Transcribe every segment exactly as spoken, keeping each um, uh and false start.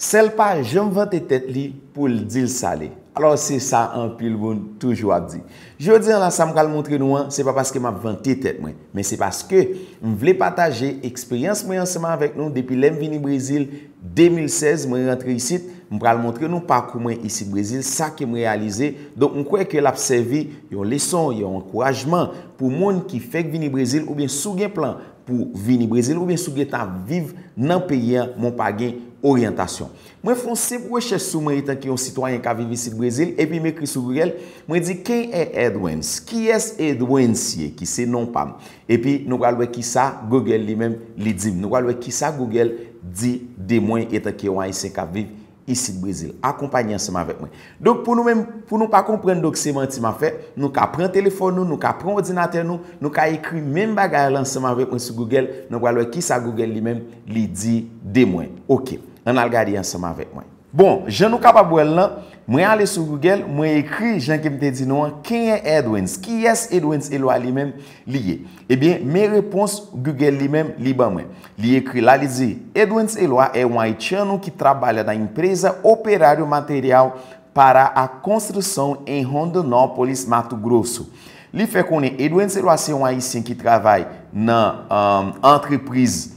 Sèl pa janm vante tèt li pou l di l sa l ye. Alò, se sa anpil moun toujou ap di. Jodi a la, sa m pral montre nou an, se pa paske m ap vante tèt mwen, men se paske m vle pataje eksperyans mwen ansanm avèk nou depi lè m vini Brezil de mil sèz, mwen rantre isit, m pral montre nou pakou mwen isit Brezil, sa ke m reyalize. Donk, m kwè ke l ap sèvi yon leson, yon ankourajman pou moun ki fèk vini Brezil oubyen si w gen plan pou vini Brezil oubyen si w gentan ap viv nan peyi a, men w pa gen oryantasyon. Mwen fè yon senp rechèch sou mwen etanke yon sitwayen k ap viv isit Brezil, epi m ekri sou Google, mwen di, "Ken é Edwens?" Kiyès Edwens ye, ki se non pa m? Epi nou pral wè kisa Google li menm li di m. Nou pral wè kisa Google di de mwen etanke yon Ayisyen k ap viv isit Brezil. Akonpanye ansanm avèk mwen. Donk, pou nou menm, pou nou pa konprann, donk, se manti m ap fè, nou ka pran telefòn nou, nou ka pran òdinatè nou, nou ka ekri menm bagay la ansanm avèk mwen sou Google, nou pral wè kisa Google li menm li di de mwen. Oke, ann al gade ansanm avèk mwen. Bon, jan nou kapab wè l lan, mwen ale sou Google, mwen ekri jan ke m te di nou an, Ken é Edwens? Kiyès Edwens Eloi li menm li ye? Ebyen, men repons Google li menm li ban mwen. Li ekri la, li di, Edwens Eloi é um haitiano que trabalha na empresa Operário Material para a Construção em Rondonópolis, Mato Grosso. Li fè konnen Edwens Eloi se yon Ayisyen ki travay nan um, antrepriz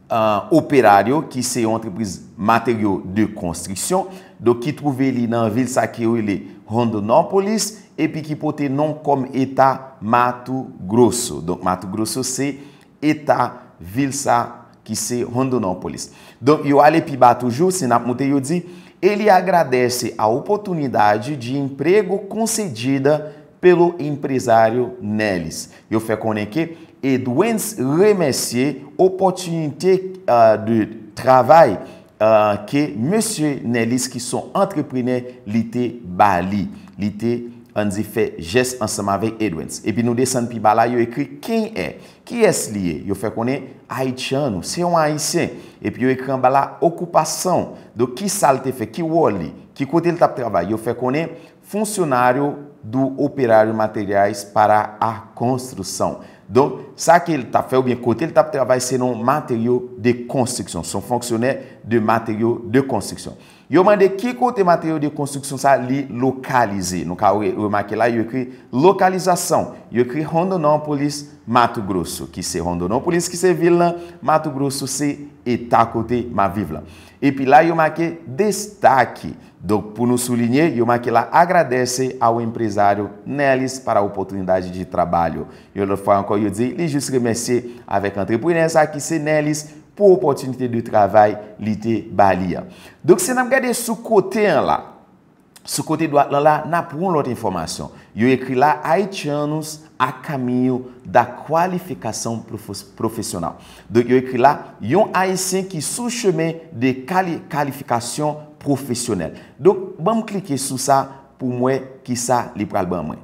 uh, Operário, ki se yon antrepriz materyo de konstriksyon, donk ki twouve li nan vil sa ki rele Rondonópolis, epi ki pote non kòm eta Mato Grosso. Donk Mato Grosso se eta vil sa ki se Rondonópolis. Donk yo ale pi ba toujou, si n ap moute yo di, ele agradece a oportunidade de emprego concedida pelo empresário Nelis. Yo fè konnen ke Edwens remèsye opòtinite uh, de travay uh, ke mesye Nelis ki son antreprenè li te ba li. Li te ann di fè jès ansanm avèk Edwens. Epi nou desann pi ba la, yo ekri Ken é? Kiyès li ye? Yo fè konnen Haitiano, se yon Ayisyen. Epi yo ekri anba la okupasaun. Donk, ki sa l te fè? Ki wòl li? Ki kote l t ap travay? Yo fè konnen funcionário do Operário Materiais para a Construção. Donk, sa ke l t ap fè oubyen kote l t ap travay, se nan materyo de konstriksyon. Se yon fonksyonè de materyo de konstriksyon. Yo mande ki kote materyo de konstriksyon sa li lokalize. Nou ka re- remake la, yo ekri lokalizasaun. Yo ekri Rondonópolis, Mato Grosso, ki se Rondonópolis, ki se vil lan, Mato Grosso se eta kote m ap viv lan. Epi la, yo make destake. Donk, pou nou soulinye, yo make la agradece ao empresário Nelis para a oportunidade de trabalho. Yon lòt fwa ankò, yo di, li jis remèsye avèk antreprenè sa ki se Nelis pou opòtinite de travay li te ba li a. Donk, si n ap gade sou kote an la, sou kote dwat lan la, n ap wè yon lòt enfòmasyon. Yo ekri la, Haitianos a caminho da qualificação profes- profissional. Donk, yo ekri la, yon Ayisyen ki sou chemen de kali- kalifikasyon pwofesyonèl. Donk, ban m klike sou sa pou m wè kisa li pral ban mwen.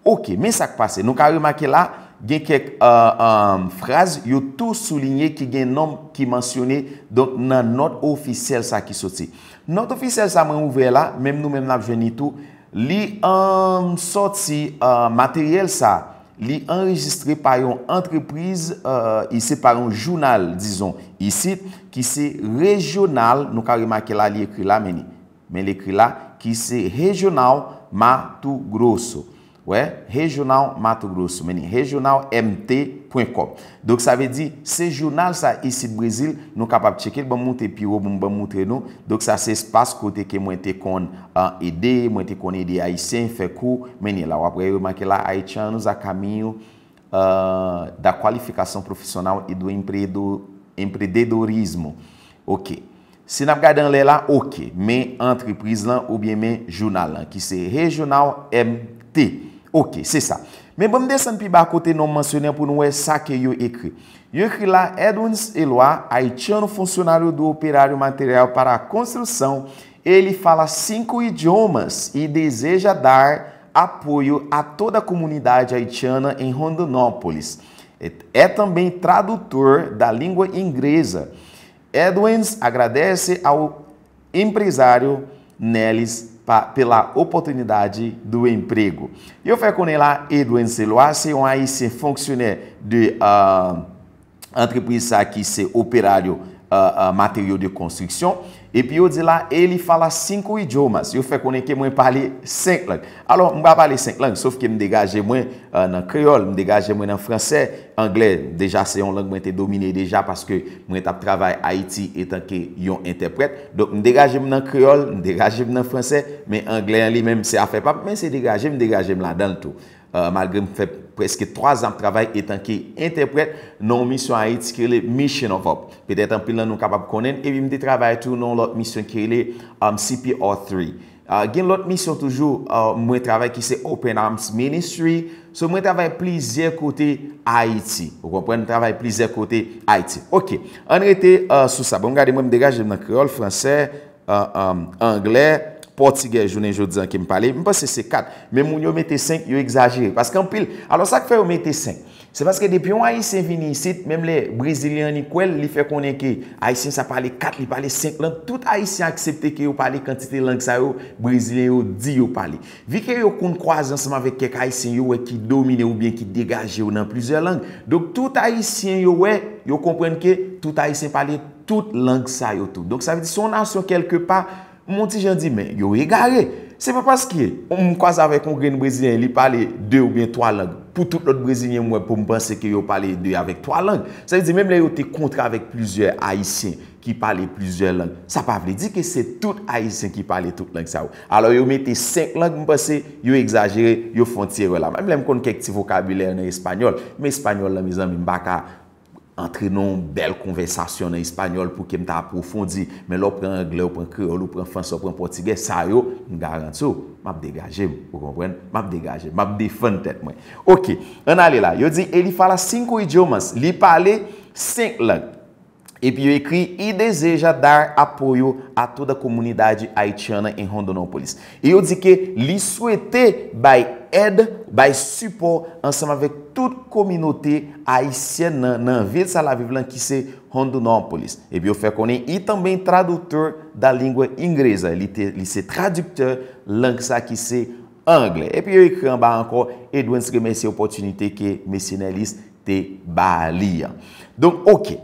Oke, men sa k pase. Nou ka remake la, gen kèk uh, um, fraz yo tou soulinye ki gen nonm ki mansyone donk nan nòt ofisyèl sa ki soti. Nòt ofisyèl sa mwen ouvè la, menm nou menm n ap jwenn li tou. Li um, sòti uh, materyèl sa, li anrejistre pa yon antrepriz uh, isit, pa yon jounal, dizon, isit, ki se rejyonal, nou ka remake la, li ekri la, men li, men li ekri la, ki se rejyonal Mato Grosso. Wè, rejyonal Mato Grosso, men li rejyonal M T pwen kòm. Donk, sa vle di, se jounal sa isit Brezil, nou kapab tcheke l, ban m moute pi wo, ban m moutre nou. Donk, sa se espas kote ke mwen te konn uh, ede, mwen te konn ede Ayisyen, fè kou, men li la, w ap remake la, Haitianos a caminho uh, da qualificação profissional e do empredo- empreendedorismo. Oke. Si n ap gade anlè la, oke, men antrepriz lan oubyen men jounal lan, ki se rejyonal M T. Oke, se sa. Men ban m desann pi ba kote nonm mansyone pou nou wè sa ke yo ekri. Yo ekri la, Edwens Eloi, haitiano funcionário do Operário Material para a Construção, ele fala cinco idiomas e deseja dar apoio a toda a comunidade haitiana em Rondonópolis. É também tradutor da língua inglesa. Edwens agradece ao empresário Nelis pa, pela oportunidade do emprego. Yo fè konnen la, Edwens Eloi se yon ayisyen fonksyonè de uh, antrepriz sa ki se Operário uh, uh, Material de Construção. Epi yo di la, ele fala cinco idiomas. Yo fè konnen ke mwen pale senk lang. Alò, m pa pale senk lang, sof ke m degaje mwen uh, nan kreyòl, m degaje mwen nan fransè, anglè. Deja, se yon lang mwen te domine deja paske mwen t ap travay Ayiti etanke yon entèprèt. Donk, m degaje m nan kreyòl, m degaje m nan fransè, men anglè an li menm, se afè pa m, men se degaje m degaje m ladan l tou. Uh, malgre m fè prèske twa zan ap travay etanke entèprèt nan yon misyon Ayiti ki rele Mission of Hope. Petèt anpil nan nou kapab konnen l, epi m te travay tou nan yon lòt misyon ki rele um, C P R three. Uh, gen lòt misyon toujou, uh, mwen travay ki se Open Arms Ministry. So mwen travay plizyè kote Ayiti. Ou konprann? Travay plizyè kote Ayiti. Ok, ann rete uh, sou sa. Bon, gade mwen, m degaje m nan kreyòl, fransè, uh, um, anglè, pòtigè, jounen jodi an ke m pale. M panse se kat. Men moun yo mete senk, yo egzajere. Paske anpil. Alò, sa k fè yo mete senk? Se paske depi yon Ayisyen vini isit, menm lè Brezilyen an li kwè l, li fè konnen ke Ayisyen sa pale kat, li pale senk lang. Tout Ayisyen aksepte ke yo pale kantite lang sa yo, Brezilyen yo di yo pale. Vi ke yo konn kwaze ansanm avèk kèk Ayisyen yo wè ki domine oubyen ki degaje yo nan plizyè lang. Donk, tout Ayisyen yo wè, yo konprann ke tout Ayisyen pale tout lang sa yo tou. Donk, sa vle di se yon nasyon kèlke pa, m on ti jan di, men yo egare. Se pa paske m kwaze avèk yon grenn Brezilyen, li pale de oubyen twa lang. Pou tout lòt Brezilyen m wè, pou m panse ke yo pale de avèk twa lang. Sa vle di, menm lè yo te kontre avèk plizyè Ayisyen ki pale plizyè lang, sa pa vle di ke se tout Ayisyen ki pale tout lang sa yo. Alò, yo mete senk lang, m panse yo egzajere, yo fè yon ti erè la. Menm lè m konn kèk ti vokabilè nan espanyòl, men espanyòl la, mezanmi, m pa ka antre nan yon bèl konvèsasyon nan espanyòl pou ke m ta apwofondi. Men lè w pran anglè, w pran kreyòl, w pran fransè, w pran pòtigè, sa yo, m garanti w, m ap degaje m, ou konprann? M ap degaje m, m ap defann tèt mwen. Ok, ann ale la. Yo di, ele fala cinco idiomas, li pale senk lang. Epi yo ekri, e deseja dar apoio a toda a comunidade haitiana em Rondonópolis. E yo di ke li swete bay èd, bay sipò ansanm avèk tout kominote ayisyèn nan, nan vil sa l ap viv lan ki se Rondonópolis. Epi yo fè konnen, e também tradutor da língua inglesa, li, te, li se tradiktè lang sa ki se anglè. Epi yo ekri anba ankò, Edwens remèsye opòtinite ke mesye Nèlis te ba li an. Donk, ok.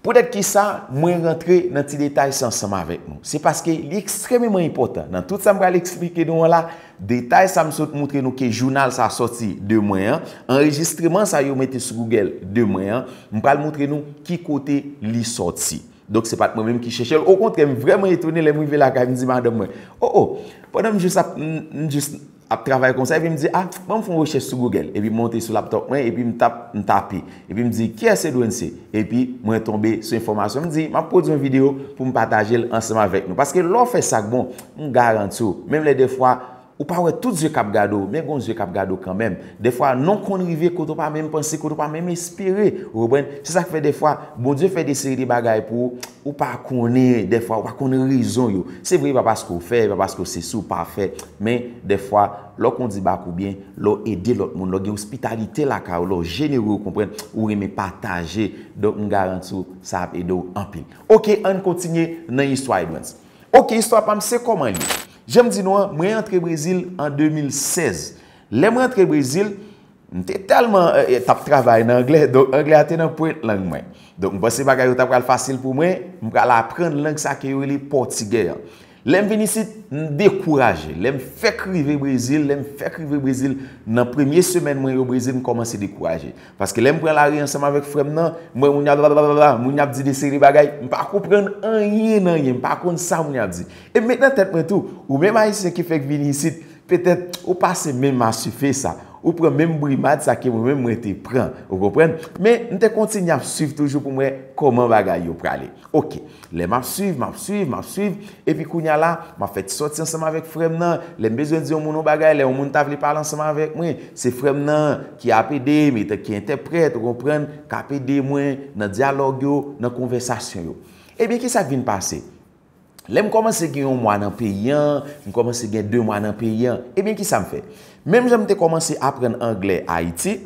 Poutèt ki sa mwen rantre nan ti detay sa ansanm avèk nou? Se paske li ekstrèmeman enpòtan. Nan tout sa m pral eksplike nou an la, detay sa m sot moutre nou ke jounal sa sòti de mwen an, anrejistreman sa yo mete sou Google de mwen an, m pral moutre nou ki kote li sòti. Donk, se pa t mwen menm ki chèche l. Okontrè, m vrèman etone lè m rive lakay, m di madanm mwen, "O, o, pandan m jis ap, m, m jis ap travay konsa," epi m di, "A, ban m fè yon rechèch sou Google." Epi m monte sou laptop mwen, epi m tap, m tape. Epi m di, "Kiyès Edwens ye?" Epi mwen tonbe sou enfòmasyon. M di, "M ap pwodui yon videyo pou m pataje l ansanm avèk nou." Paske lè w fè sa k bon, m garanti w, menm lè dèfwa, ou pa wè tout zye k ap gade w, men gon zye k ap gade w kanmenm. Dèfwa, non konn rive kote w pa menm panse, kote w pa menm espere. Ou konprann? Se sa k fè dèfwa, Bondye fè de seri de bagay pou ou, ou pa konnen, dèfwa, ou pa konn rezon yo. Se vre, e pa paske w fè, e pa paske w sesi, w pafè, men dèfwa, lè w kondui bak ou byen, lè w ede lòt moun, lè w gen ospitalite lakay ou, lè w jenere, ou konprann, ou renmen pataje. Donk, m garanti w, sa ap ede w anpil. Ok, ann kontinye nan istwa Edwens. Ok, istwa pa m se kòman l ye. Jan m di nou an, mwen antre Brezil an de mil sèz. Lè mwen antre Brezil, m te tèlman eh, eh, t ap travay nan anglè, donk anglè a te nan pwent lang mwen. Donk m panse bagay yo ta pral fasil pou mwen, m pral aprann lang sa ke yo rele pòtigè an. Lè m vin isit, m dekouraje. Lè m fèk rive Brezil, lè m fèk rive Brezil, nan premye semèn mwen yo Brezil, m kòmanse dekouraje. Paske lè m pran lari ansanm avèk frè m nan, m wè moun y ap blablabla, moun y ap di de seri de bagay, m pa konprann anyen nan anyen, m pa konn sa moun y ap di. E m met nan tèt mwen tou, ou menm Ayisyen ki fèk vini isit, petèt ou pase menm masife sa, ou pran menm brimad sa ke mwen menm mwen te pran, ou konprann? Men m te kontinye ap swiv toujou pou m wè kòman bagay yo prale. Ok, lè m ap swiv, m ap swiv, m ap swiv, epi kounye a la, m ap fè ti sòti ansanm avèk frè m nan. Lè m bezwen di yon moun yon bagay, lè yon moun ta vle pale ansanm avèk mwen, se frè m nan ki ap ede m, etan ki entèprèt, ou konprann, k ap ede mwen nan dyalòg yo, nan konvèsasyon yo. Ebyen, kisa k vin pase? Lè m kòmanse gen yon mwa nan peyi an, m kòmanse gen de mwa nan peyi an, ebyen, kisa m fè? Menm jan m te kòmanse aprann anglè Ayiti,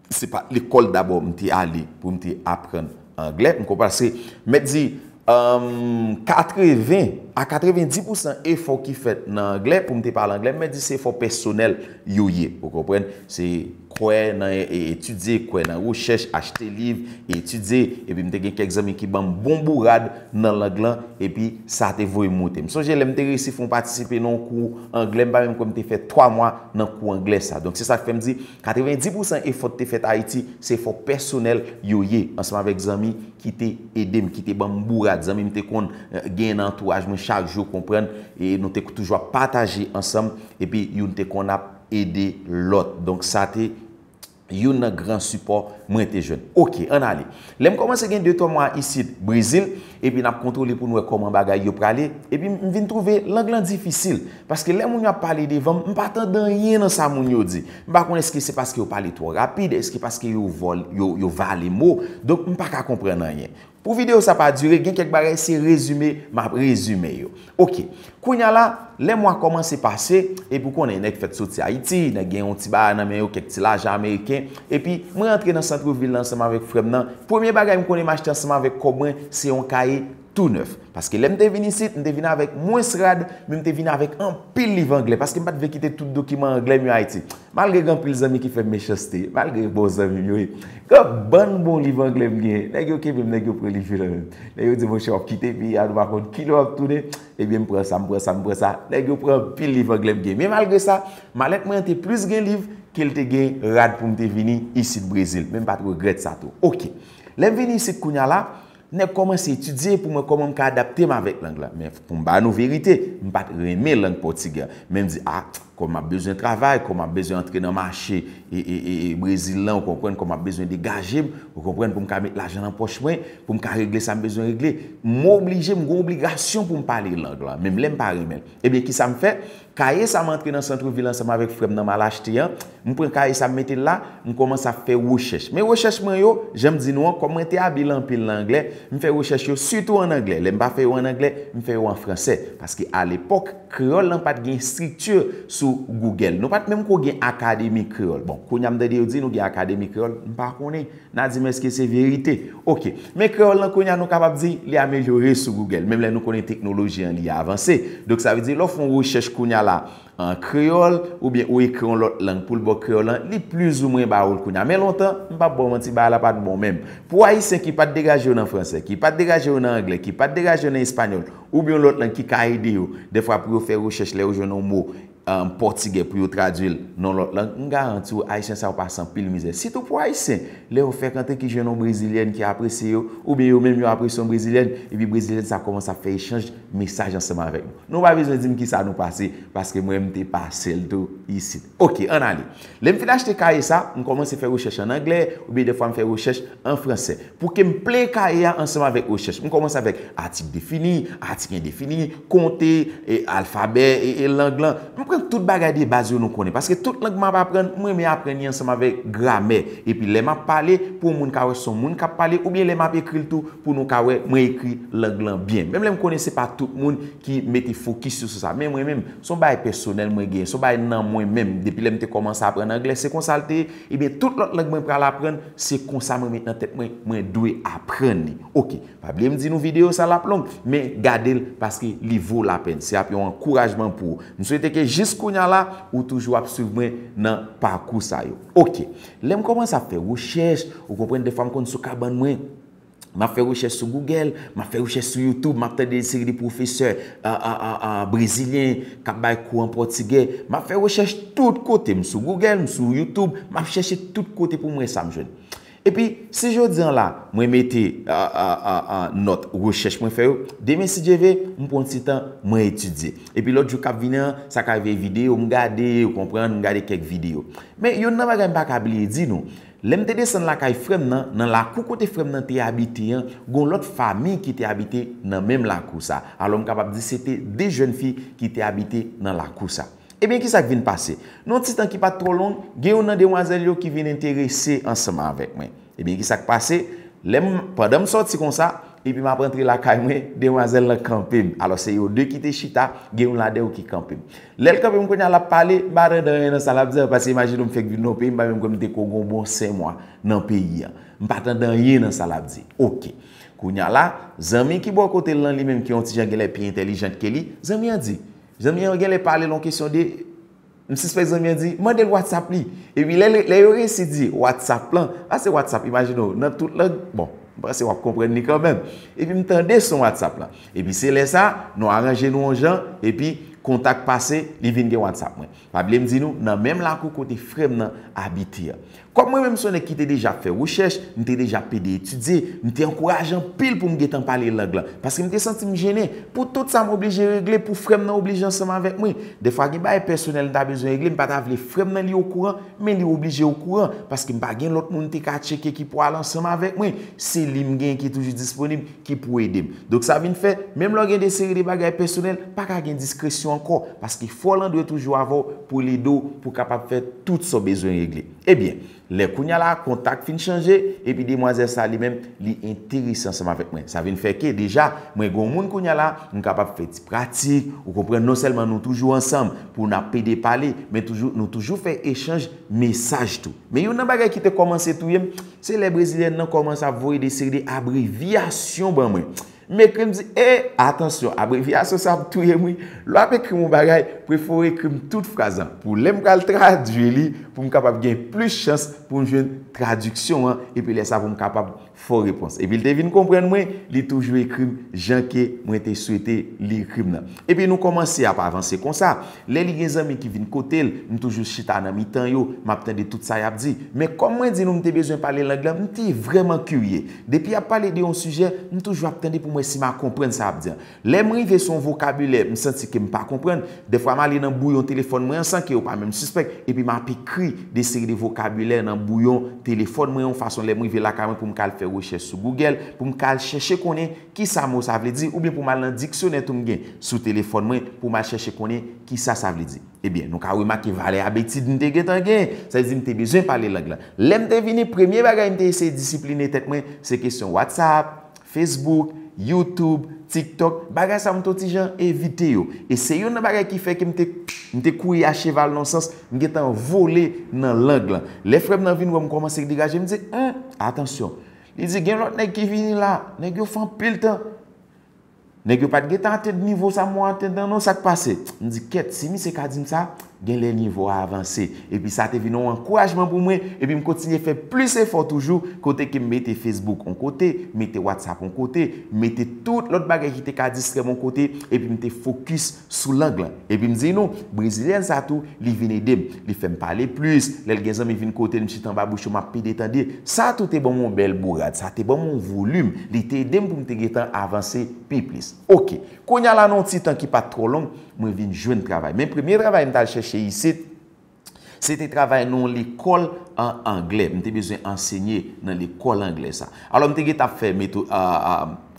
se pa lekòl dabò m te ale pou m te aprann anglè. M konprann se, mèt di, um, katreven a katrevendiz pousan efò ki fèt nan anglè pou m te pale anglè, mèt di se efò pèsonèl yo ye. Ou konprann? Se kwè nan e- e- etidye, kwè nan rechèch, achte liv, etidye, epi m te gen kèk zanmi ki ban m bon bourad nan lang lan, epi sa te voye m moute. M sonje lè m te resi fè yon patisipe nan yon kou anglè, m pa menm kwè m te fè twa mwa nan kou anglè sa. Donk se sa k fè m di, katrevenndis pousan efò ki te fèt Ayiti, se efò pèsonèl yo ye, ansanm avèk zanmi ki te ede m, ki te ban m bourad, zanmi m te konn eh, genyen nan antouraj mwen chak jou, konprann, e nou te toujou ap pataje ansanm, epi youn te konn ap ede lòt. Donk sa te youn nan gran sipò mwen te jwenn. Oke, ann ale. Lè m kòmanse gen de twa mwa isit Brezil, epi n ap kontwole pou n wè kòman bagay yo prale, epi m vin twouve lang lan difisil. Paske lè moun yo ap pale devan m, m pa tande anyen nan sa moun yo di. M pa konn èske se paske yo pale twò rapid, èske paske yo vòl, yo, yo vale mo. Donk, m pa ka konprann anyen. Pou videyo sa pa dire, gen kèk bagay se rezime, m ap rezime yo. Oke, kounye a la, lè mwa kòmanse pase, epi w konnen nèg fèt soti Ayiti, nèg gen yon ti bagay nan men yo, kèk ti lajan ameriken, epi mwen rantre nan sant vil la ansanm avèk frè m nan. Premye bagay m konnen m achte ansanm avèk kòb mwen, se yon kaye tou nèf. Paske lè m te vin isit, m te vin avèk mwens rad, men m te vin avèk anpil liv anglè, paske m pa t vle kite tout dokiman anglè m yo Ayiti. Malgre gen anpil zanmi ki fè m mechanste, malgre bon zanmi m yo ye, gen bann bon liv anglè m genyen. Nèg yo kenbe m, nèg yo pran liv yo nan men m. Nèg yo di, monchè, w ap kite peyi a, nou pa konn kilè w ap tounen. Ebyen, m pran sa, m pran sa, m pran sa. Nèg yo pran anpil liv anglè m genyen. Men malgre sa, malèt mwen an te plis gen liv ke l te gen rad pou m te vini isit Brezil. Men m pa t regrèt sa tou. Oke. Lè m vini isit kounye a la, nèg kòmanse etidye pou mwen kòman m ka adapte m avèk lang lan. Men pou m ba nou verite, m pa t renmen lang pòtigè. Men m di, a, kòm m ap bezwen travay, kòm m ap bezwen antre nan mache e, e, e, e Brezil lan, ou konprann, kòm m ap bezwen degaje m, ou konprann, pou m ka met lajan nan pòch mwen, pou m ka regle sa m bezwen regle, m oblije, m gen obligasyon pou m pale lang lan, menm lè m pa renmen l. Ebyen, kisa m fè? Kaye sa m antre nan sant vil ansanm avèk frè m nan m al achte an, m pran kaye sa m mete l la, m kòmanse ap fè rechèch. Men rechèch mwen yo, jan m di nou an, kòm mwen te abil anpil nan anglè, m fè rechèch yo sitou ann anglè. Lè m pa fè yo ann anglè, m fè yo an fransè. Paske alepòk, kreyòl lan pa t gen estrikti sou Google. Nou pa t menm ko gen akademi kreyòl. Bon, kounye a m tande yo di nou gen akademi kreyòl, m pa konnen. N a di m èske se verite. Oke. Men kreyòl lan kounye a nou kapab di li amelyore sou Google. Menm lè nou konnen teknoloji an li avanse. Donk sa vle di lè w fè yon rechèch kounye a la an kreyòl, oubyen ou ekri yon lòt lang pou l ba w kreyòl lan, li plizoumwen ba ou l kounye a. Men lontan, m p ap ba w manti, bagay la pa t bon menm. Pou Ayisyen ki pa t degaje yo nan fransè, ki pa t degaje yo nan anglè, ki pa t degaje yo nan espanyòl, oubyen yon lòt lang ki ka ede yo, dèfwa pou yo fè rechèch lè yo jwenn yon mo, um, pòtigè pou yo tradui l nan lòt lang, m garanti w, Ayisyen sa yo pase anpil mizè. Sitou pou Ayisyen, lè yo fèkante ki jwenn yon brezilyèn ki apresye yo, oubyen yo menm yo apresye yon brezilyèn, epi brezilyèn sa kòmanse ap fè echanj mesaj ansanm avèk nou. Nou pa bezwen di m kisa nou pase, paske mwen m te pase l tou isit. Oke, ann ale. Lè m fin achte kaye sa, m kòmanse fè rechèch ann anglè, oubyen dèfwa m fè rechèch an fransè. Pou ke m plen kaye a ansanm avèk rechèch. M kòmanse avèk atik defini, atik endefini, konte, e, alfabè, e, e lang lan. M pran tout bagay de baz yo nou konnen. Paske tout lang m ap aprann, m renmen aprann li ansanm avèk gramè. Epi lè m ap pale, pou yon moun ka wè se yon moun k ap pale, oubyen lè m ap ekri l tou, pou nou ka wè mwen ekri lang lan byen. Menm lè m konnen se pa tout moun ki mete fokis yo sou sa. Men mwen menm, se yon bagay pèsonèl mwen genyen, se yon bagay nan mwen menm. Depi lè m te kòmanse aprann anglè, se konsa l te ye. Ebyen, tout lòt lang mwen pral aprann, se konsa mwen met nan tèt mwen, mwen dwe aprann li. Oke, pa bliye m di nou videyo sa l ap long, men gade l paske li vo lapèn. Se ap yon ankourajman pou ou. M swete ke jis kounye a la, ou toujou ap swiv mwen nan pakou sa yo. Oke, lè m kòmanse ap fè rechèch, ou konprann, dèfwa m konn sou kabann mwen, m ap fè rechèch sou Google, m ap fè rechèch sou YouTube, m ap tande seri de pwofesè, a, a, a, a, brezilyen k ap bay kou an pòtigè. M ap fè rechèch tout kote, m sou Google, m sou YouTube, m ap chèche tout kote pou m wè sa m jwenn. Epi, si jodi an la, mwen mete, a, a, a, a, nòt rechèch mwen fè yo, demen si Dye vle, m pran yon ti tan, mwen etidye. Epi lòt jou k ap vini an, sa ka rive videyo m gade, ou konprann, m gade kèk videyo. Men, youn nan bagay m pa ka bliye di nou, lè m te desann lakay frè m nan, nan lakou kote frè m nan te abite an, gen yon lòt fanmi ki te abite nan menm lakou sa. Alò, m kapab di se te de jèn fi ki te abite nan lakou sa. Ebyen, kisa k vin pase? Nan yon ti tan ki pa t twò long, gen youn nan demwazèl yo ki vin enterese ansanm avèk mwen. Ebyen, kisa k pase? Lè m, pandan m sòti konsa, epi m ap rantre lakay mwen, demwazèl lan kanpe m. Alò, se yo de ki te chita, gen youn ladan yo ki kanpe m. Lè l kanpe m kounye a, l ap pale, m pa tande anyen nan sa l ap di a, paske imajine w m fèk vin nan yon peyi, m pa menm kwè m te ko gen yon bon senk mwa nan peyi a. M pa tande anyen nan sa l ap di. Oke. Kounye a la, zanmi ki bò kote l lan li menm, ki yon ti jan genlè pi entèlijan ke li, zanmi an di, zanmi an genlè pale l yon kesyon de M sispèk zanmi an di, mande l WhatsApp li. Epi lè, lè yo resi di WhatsApp lan, a se WhatsApp, imajine w, nan tout lang, bon, m panse w ap konprann li kanmenm. Epi m tande son WhatsApp lan. Epi se lè sa, nou aranje nou yon jan, epi kontak pase, li vin gen WhatsApp mwen. Pa bliye m di nou, nan menm lakou kote frè m nan abite a. Kòm mwen menm se yon nèg ki te deja ap fè rechèch, m te deja ap pede etidye, m te ankouraje anpil pou m gentan pale lang lan. Paske m te santi m jennen pou tout sa m oblije regle pou frè m nan oblije ansanm avèk mwen. Dèfwa gen bagay pèsonèl m ta bezwen regle, m pa ta vle frè m nan li okouran, men li oblije okouran. Paske m pa gen lòt moun m te ka tcheke ki pou al ansanm avèk mwen. Se li m gen ki toujou disponib, ki pou ede m. Donk sa vin fè, menm lè w gen de seri de bagay pèsonèl, pa ka gen diskresyon ankò. Paske frè w lan dwe toujou avè w pou l ede w, pou w kapab fè tout sa w bezwen regle. Ebyen, lè kounye a la, kontak fin chanje, epi demwazèl sa li menm, li enterese ansanm avèk mwen. Sa vin fè ke deja, mwen gen yon moun kounye a la, m kapab fè ti pratik, ou konprann, non sèlman nou toujou ansanm pou n ap pede pale, men toujou, nou toujou fè echanj mesaj tou. Men youn nan bagay ki te kòmanse touye m, se lè brezilyèn nan kòmanse ap voye de seri de abrevyasyon ban mwen. M ekri, m di, e, atansyon, abrevyasyon sa ap touye m wi. Lè w ap ekri m yon bagay, prefere w ekri m tout fraz lan. Pou lè m pral tradui li, pou m kapab gen plis chans pou m jwenn tradiksyon an, epi lè sa pou m kapab fè w repons. Epi l te vin konprann mwen, li toujou ekri m jan ke mwen te swete li ekri m nan. Epi nou kòmanse ap avanse konsa. Lè li gen zanmi ki vin kote l, m toujou chita nan mitan yo, m ap tande tout sa y ap di. Men kòm mwen di nou m te bezwen pale lang lan, m te vrèman kirye. Depi y ap pale de yon sijè, m toujou ap tande pou m wè si m a konprann sa y ap di an. Lè m rive sou yon vokabilè, m santi ke m pa konprann, dèfwa m ale nan bouyon telefòn mwen an san ke yo pa menm sispèk, epi m ap ekri de seri de vokabilè nan bouyon telefòn mwen, yon fason lè m rive lakay mwen pou m ka al fè rechèch sou Google, pou m ka al chèche konnen kisa mo sa vle di, oubyen pou m al nan diksyonè tou m gen sou telefòn mwen pou m al chèche konnen kisa sa vle di. Ebyen, nou ka remake valè abitid m te gentan gen. Sa vle di m te bezwen pale lang lan. Lè m te vini, premye bagay m te eseye disipline tèt mwen, se kesyon WhatsApp, Facebook, YouTube, TikTok. Bagay sa m t on ti jan evite yo. E se youn nan bagay ki fè ke m te, m te kouri a cheval nan sans, m gentan vole nan lang lan. Lè frè m nan vin wè m kòmanse degaje, m di, hum, atansyon. Li di, gen lòt nèg ki vini la, nèg yo fè anpil tan. Nèg yo pa t gentan atenn nivo sa mwen atenn nan non, sa k pase? M di, kèt, si misye ka di m sa, genlè nivo a avanse. Epi sa te vin yon ankourajman pou mwen, epi m kontinye fè plis efò toujou, kote ke m mete Facebook yon kote, mete WhatsApp yon kote, mete tout lòt bagay ki te ka distrè m yon kote, epi m te fokis sou lang lan. Epi m di nou, brezilyèn sa tou, li vin ede m. Li fè m pale plis. Lè l gen zanmi vin kote l, m chita anba bouch yo, m ap pede tande. Sa tou te ban m yon bèl bourad. Sa te ban m yon volim. Li te ede m pou m te gentan avanse pi plis. Oke. Kounye a la, nan yon ti tan ki pa t twò long, mwen vin jwenn travay. Men premye travay m t al chèche isit, se te travay nan yon lekòl an anglè. M te bezwen ansenye nan lekòl anglè sa. Alò, m te gentan ap fè meto-, a, a,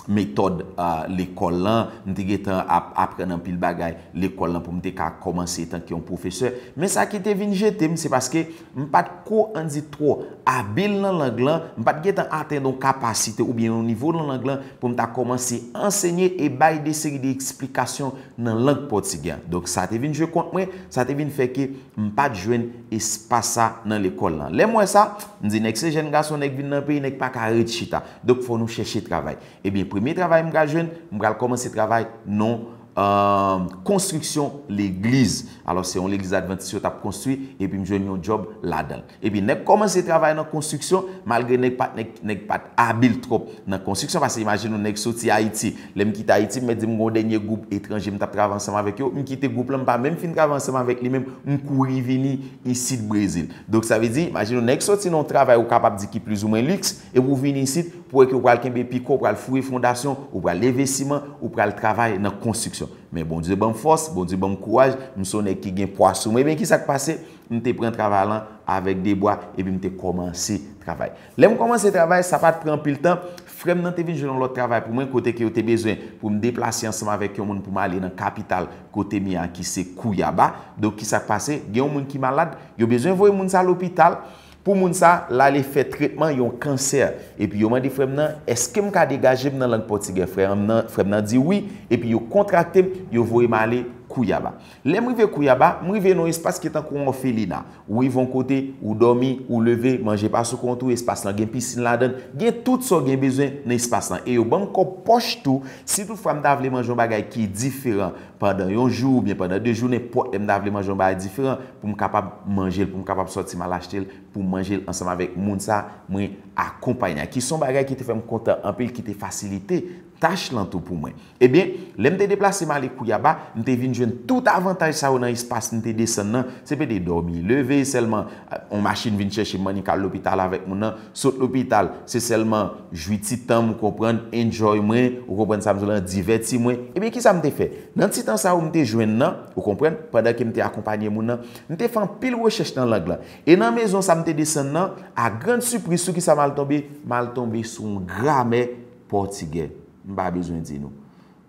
metòd, a, lekòl lan, m te gentan ap aprann anpil bagay lekòl lan pou m te ka kòmanse etanke yon pwofesè. Men sa ki te vin jete m, se paske m pa t ko ann di twò abil nan lang lan, m pa t gentan atenn yon kapasite oubyen yon nivo nan lang lan pou m ta kòmanse ansenye e bay de seri de eksplikasyon nan lang pòtigè an. Donk, sa te vin jwe kont mwen, sa te vin fè ke m pa t jwenn espas sa nan lekòl lan. Lè m wè sa, m di, nèg se jèn gason, nèg vin nan peyi, nèg pa ka ret chita. Donk, fò nou chèche travay. Ebyen, premye travay m pral jwenn, m pral kòmanse travay nan, euh, konstriksyon legliz. Alò, se yon legliz advantis yo t ap konstwi, epi m jwenn yon djòb ladan l. Epi nèg kòmanse travay nan konstriksyon, malgre nèg pa t, nèg, nèg pa t abil twòp nan konstriksyon, paske imajine w nèg soti Ayiti. Lè m kite Ayiti, m mèt di m gon dènye gwoup etranje m t ap travay ansanm avèk yo, m kite gwoup lan, m pa menm fin travay ansanm avèk li menm, m kouri vini isit Brezil. Donk sa vle di, imajine w nèg soti nan yon travay ou kapab di ki plizoumwen liks, epi w vini isit, pou wè ke w pral kenbe piko, w pral foure fondasyon, ou pral leve siman, ou pral travay nan konstriksyon. Men Bondye ban m fòs, Bondye ban m kouraj, m se yon nèg ki gen pwa sou mwen. Ebyen, kisa k pase? M te pran travay lan avèk de bra, epi m te kòmanse travay. Lè m kòmanse travay, sa pa t pran anpil tan, frè m nan te vin jwenn yon lòt travay pou mwen, kote ke yo te bezwen pou m deplase ansanm avèk yon moun pou m ale nan kapital kote m ye a, ki se Kouyaba. Donk, kisa k pase? Gen yon moun ki malad, yo bezwen voye moun sa lopital, pou moun sa, l ale fè tretman yon kansè. Epi yo mande frè m nan, èske m ka degaje m nan lang pòtigè? Frè m nan, frè m nan di wi, epi yo kontrakte m, yo voye m ale Kouyaba. Lè m rive Kouyaba, m rive nan yon espas ki tankou yon òfelina. Ou rive yon kote, ou dòmi, ou leve, manje pa sou kont ou, espas lan gen pisin ladan l, gen tout sa w gen bezwen nan espas lan. E yo ban m kòb pòch tou, si toutfwa m ta vle manje yon bagay ki diferan pandan yon jou oubyen pandan de jou, nenpòt lè m ta vle manje yon bagay diferan, pou m kapab manje l, pou m kapab sòti m al achte l, pou m manje l ansanm avèk moun sa mwen akonpaye a. Ki se yon bagay ki te fè m kontan anpil, ki te fasilite tach lan tou pou mwen. Ebyen, lè m te deplase m ale Kouyaba, m te vin jwenn tout avantaj sa yo nan espas m te desann nan. Se pa t dòmi, leve sèlman, yon machin vin chèche m, m annik al lopital avèk moun nan, sot lopital, se sèlman jwi ti tan m, ou konprann, enjoy mwen, ou konprann sa m di w lan, divèti mwen. Ebyen, kisa m te fè? Nan ti tan sa yo m te jwenn nan, ou konprann, pandan ke m te akonpaye moun nan, m te fè anpil rechèch nan lang lan. E nan mezon sa m te desann nan, a grand sipriz, sou kisa m al tonbe? M al tonbe sou yon gramè pòtigè. M pa bezwen di nou.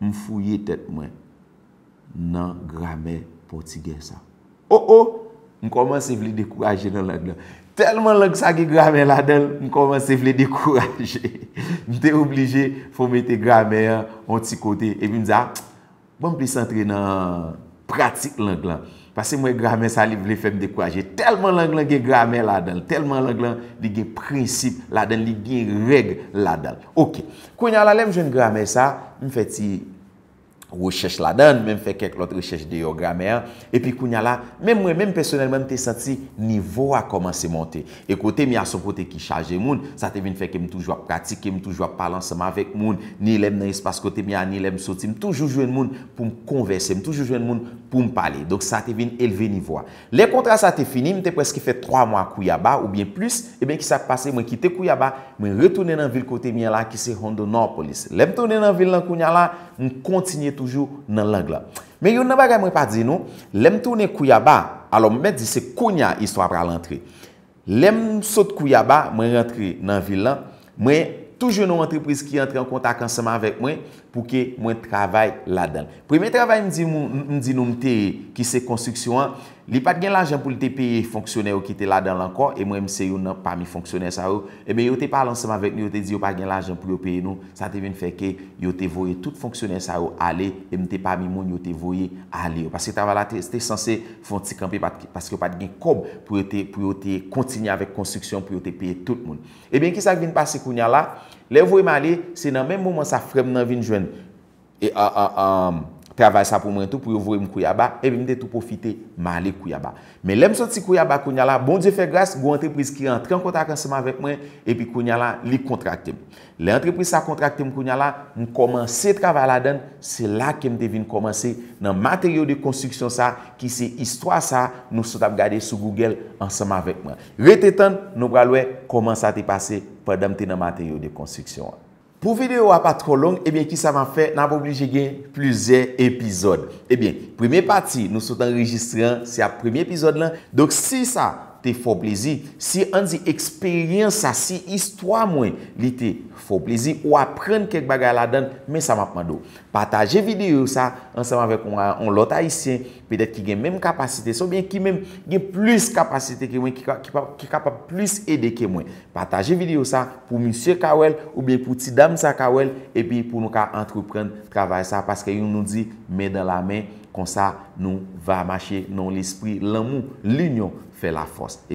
M fouye tèt mwen nan gramè pòtigè sa. O, o! M kòmanse vle dekouraje nan lang lan. Tèlman lang sa gen gramè ladan l, m kòmanse vle dekouraje. M te oblije fò mete gramè an yon ti kote. Epi m di, a, ban m plis antre nan pratik lang lan. Paske m wè gramè sa, li vle fè m dekouraje. Tèlman lang lan gen gramè ladan l, tèlman lang lan, li gen prensip ladan l, li gen règ ladan l. Oke. Kounye a la, lè m jwenn gramè sa, m fè ti rechèch ladan l, men m fè kèk lòt rechèch deyò gramè an. Epi kounye a la, menm mwen menm pèsonèlman, m te santi nivo a kòmanse monte. E kote m ye a se yon kote ki chaje moun, sa te vin fè ke m toujou ap pratike, m toujou ap pale ansanm avèk moun, ni lè m nan espas kote m ye a, ni lè m soti, m toujou jwenn moun pou m konvèse, m toujou jwenn moun pou m pale. Donk sa te vin elve nivo a. Lè kontra sa te fini, m te prèske fè twa mwa Kouyaba oubyen plis, ebyen kisa k pase? Mwen kite Kouyaba, mwen retounen nan vil kote m ye a la ki se Rondonópolis. Lè m tounen nan vil lan kounye a la, m kontinye toujou nan lang lan. Men youn nan bagay mwen pa di nou, lè m tounen Kouyaba, alò m mèt di se kounye a istwa pral antre. Lè m sot Kouyaba, mwen rantre nan vil lan, mwen tou jwenn yon antrepriz ki antre an kontak ansanm avèk mwen pou ke mwen travay ladan l. Premye travay m di, m di nou m te ye, ki se konstriksyon an, li pa t gen lajan pou l te peye fonksyonè yo ki te ladan l ankò, e mwen m se youn nan pami fonksyonè sa yo. Ebyen, yo te pale ansanm avèk nou, yo te di yo pa gen lajan pou yo peye nou. Sa te vin fè ke yo te voye tout fonksyonè sa yo ale, e m te pami moun yo te voye ale yo. Paske travay la te, te sanse fè yon ti kanpe, paske yo pa t gen kòb pou yo te, pou yo te kontinye avèk konstriksyon, pou yo te peye tout moun. Ebyen, kisa k vin pase kounye a la? Lè yo voye m ale, se nan menm moman sa frè m nan vin jwenn e, a, a, a, travay sa pou mwen tou, pou yo voye m Kouyaba, epi m te tou pwofite m ale Kouyaba. Men lè m soti Kouyaba kounye a la, Bondye fè gras, gon antrepriz ki rantre an kontak ansanm avèk mwen, epi kounye a la, li kontrakte m. Lè antrepriz sa kontrakte m kounye a la, m kòmanse travay ladan l, se la ke m te vin kòmanse nan materyo de konstriksyon sa, ki se istwa sa nou sot ap gade sou Google ansanm avèk mwen. Rete tann, nou pral wè kòman sa te pase pandan m te nan materyo de konstriksyon an. Pou videyo a pa twò long, ebyen, kisa m ap fè? N ap oblije gen plizyè epizòd. Ebyen, premye pati nou sot anrejistre an, se ap premye epizòd lan. Donk, si sa te fè w plezi, si, ann di, eksperyans sa, si istwa mwen, li te fè w plezi, ou aprann kèk bagay ladan l, men sa m ap mande w. Pataje videyo sa ansanm avèk yon, yon lòt ayisyen, petèt ki gen menm kapasite sa, oubyen ki menm gen plis kapasite ke mwen, ki ka, ki pa, ki kapab plis ede ke mwen. Pataje videyo sa pou misye ka wè l, oubyen pou ti dam sa ka wè l, epi pou nou ka antreprann travay sa, paske youn nou di, men dan la men, konsa nou va mache nan yon lespri lanmou, linyon fè lafòs.